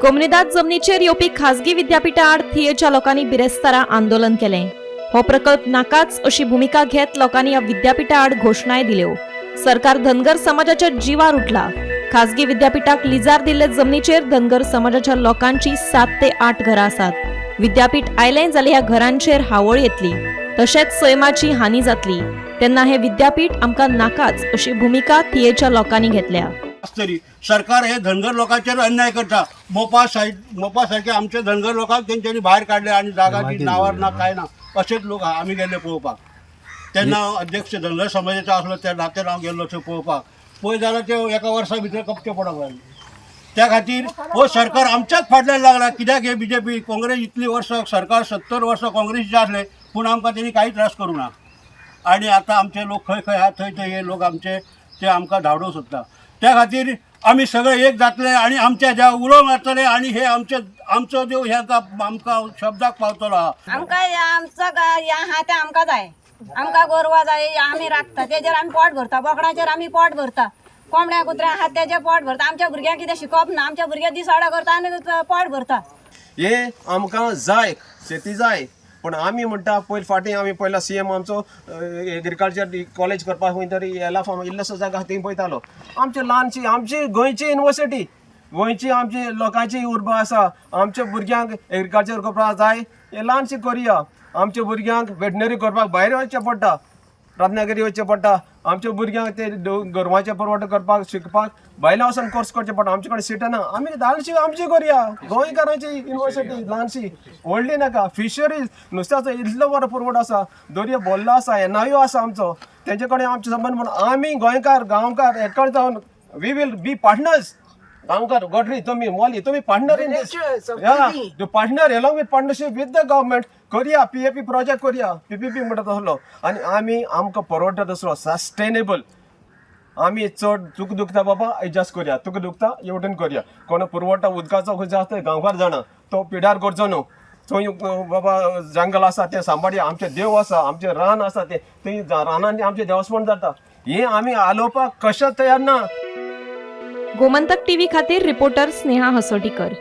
कोमुनिदाद जमनीचेर येवपी खाजगी विद्यापिठा आड थियेच्या लोकांनी बिरेस्तारा आंदोलन केलें. हो प्रकल्प नाकाच अशी भुमिका घेत लोकांनी ह्या विद्यापिठा आड घोशणाय दिल्यो. सरकार धनगर समाजाच्या जिवार उठला. खाजगी विद्यापिठाक लिजार दिल्ले जमनीचेर धनगर समाजाच्या लोकांची 7 ते 8 घरां आसात. विद्यापीठ आयलें जाल्यार ह्या घरांचेर हावळ येतली, तशेंच सैमाची हानी जातली. तेन्ना हे विद्यापीठ आमकां नाकाच अशी भुमिका थियेच्या लोकांनी घेतल्या. तरी सरकार हे धनगर लोकांचेर अन्याय करता. मोपा सायड, मोपा सारखे आमचे धनगर लोकांक तेंच्यांनी भायर काडले आनी जागा ती नांवार ना, काय ना. अशेच लोक आहा. आमी गेल्ले पळोवपाक तेन्ना अध्यक्ष धनगर समाजाचो आसलो. त्या नात्यान हांव गेल्लो थंय पळोवपाक. पळय जाल्यार ते एका वर्सा भितर कपचे पडोंक लागले. त्या खातीर हो सरकार आमच्याच फाटल्यान लागला. कित्याक हे बीजेपी, काँग्रेस इतली वर्सां सरकार, 70 वर्सां काँग्रेसीचे आसले, पूण आमकां तेणी कांय त्रास करूं ना. आनी आतां आमचे लोक खंय खंय आहा थंय थंय हे लोक आमचे ते आमकां धांवडोवंक सोदता. त्या खातीर आमी सगळे एक जातले आनी आमच्या ह्या उलो मारतले आनी हे आमचे आमचो देव ह्या आमकां शब्दाक पावतलो आहा. आमकां आमचो हें आहा तें आमकां जाय. आमकां गोरवां जाय, आमी राखता तेजेर आमी पोट भरता. बोकडाचेर आमी पोट भरता. कोंबड्या कुत्र्या आहा तेजेर पोट भरता. आमच्या भुरग्यांक कितें शिकोवप ना. आमच्या भुरगे दिसाडो करता आनी पोट भरता. हे आमकां जाय, शेती जाय, पूण आमी म्हणटा पयलीं फाटीं आमी पयलो सीएम आमचो एग्रीकल्चर कॉलेज करपाक खंय तरी येला फार्म इल्लोसो जागा थंय पळयतालो. आमची ल्हानशी आमची गोंयची युनिवर्सिटी, गोंयची आमची लोकांची उर्बा आसा. आमच्या भुरग्यांक एग्रीकल्चर करपाक जाय, हे ल्हानशी करया. आमच्या भुरग्यांक वेटनरी करपाक भायर वचचें पडटा, रत्नागिरी वचचें पडटा. आमच्या भुरग्यांक ते गोरवांचे पुरवठो करपाक शिकपाक भायल्या वचून कोर्स करचे पडटा. आमचे कडेन सिटां ना. आमी ल्हानशी आमची करया, गोंयकारांची युनिवर्सिटी ल्हानशी, व्हडली नाका. फिशरीज, नुस्त्याचो इतलो बरो पुरवठो आसा, दर्यो भरलो आसा, एनआयओ आसा आमचो, तेंचे कडेन आमचे संबंद. म्हणून आमी गोंयकार गांवकार एकठांय जावन we will be partners. गांवकार, गडरी तुमी, मोली तुमी partner in this, the partner along with partnership with the government करया. पीएपी प्रोजेक्ट करया, पीपीपी म्हणटा तसलो. आनी आमी आमकां परवडटा तसलो सस्टेनेबल. आमी चड तुका दुखता बाबा, एडजस्ट करया, तुका दुखता हेवटेन करया. कोण पुरवठा उदकाचो खंयचो आसता गांवकार जाणा, तो पिड्यार करचो न्हू. थंय बाबा जंगल आसा तें सांबाळया. आमचें देव आसा, आमचें रान आसा तें, थंय रानांनी आमचें देवस्पण जाता. हें आमी आलोवपाक कशें तयार ना. गोमंतक टीव्ही खातीर रिपोर्टर स्नेहा हसोटीकर.